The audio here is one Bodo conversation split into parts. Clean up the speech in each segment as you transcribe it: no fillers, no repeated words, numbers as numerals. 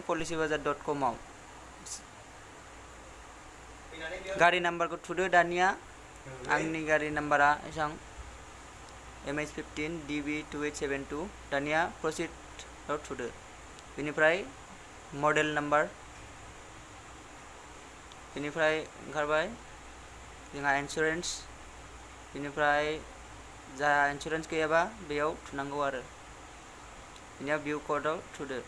policybazar.com आव गारि नाम्बारखौ थुदो। दानिया आंनि गारि नाम्बारा एसां MH15 DB2872। दानिया प्रसिडआव थुदो। बेनिफ्राय मडेल नाम्बार, बेनिफ्राय ओंखारबाय जोंहा इन्सुरेन्स, बेनिफ्राय जा इन्सुरेन्स गैयाबा बेयाव थुनांगौ आरो बेनिया भिउ क'डआव थुदो।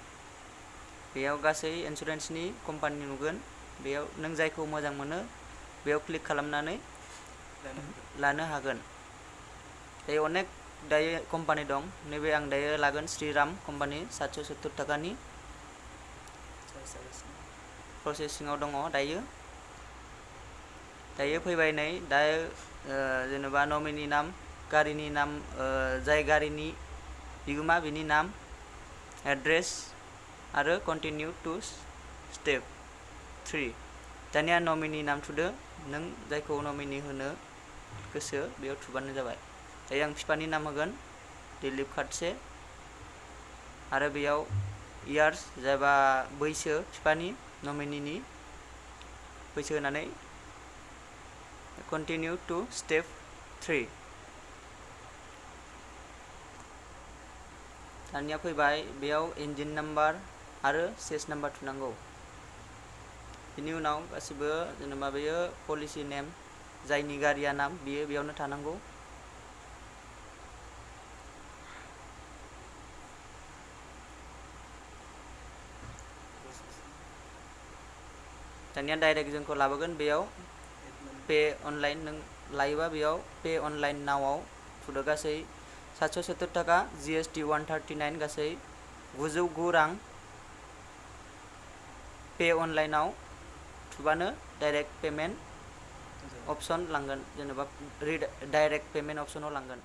बेयाव गासै इन्सुरेन्सनि कम्पानि नुगोन। बेयाव नों जायखौ मोजां मोनो बेयाव क्लिक खालामनानै लानो हागोन। दायो अनेक कम्पानि दं। नैबे आं दायो लागोन श्रीराम कम्पानि 770 थाखानि प्रसेसिंआव दङ। दायो फैबाय नै दायो जेनेबा नमिनि नाम, गारिनि नाम, जाय गारिनि बिगोमा बिनि नाम, एड्रेस आरो कन्टिनिउ टु स्टेप 3। दानिया नमिनि नाम थुदो। नों जायखौ नमिनि होनो गोसो बेयाव थुबानो जाबाय। दायो आं बिफानि नाम होगोन दिलीप खाटसे आरो बेयाव इयार्स जायबा बैसो बिफानि नमिनिनि बैसो होनानै कन्टिनिउ टु स्टेप 3। दानिया फैबाय बेयाव इन्जिन नाम्बार आरो सेस नाम्बार थुनांगौ। बिनि उनाव गासिबो जेनेबा बेयो पलिसि नेम, जायनि गारिया नाम बियो बेयावनो थानांगौ। दानिया डाइरेक्ट जोंखौ लाबोगोन बेयाव पे अनलाइन। नों लायोबा बेयाव पे अनलाइन नावआव थुदो। गासै 770 थाखा, GST 139, गासै 909 रां। पे अनलाइनाव थुबानो डाइरेक्ट पेमेन्ट अपसन लांगोन, जेनेबा डाइरेक्ट पेमेन्ट अपसनाव लांगोन।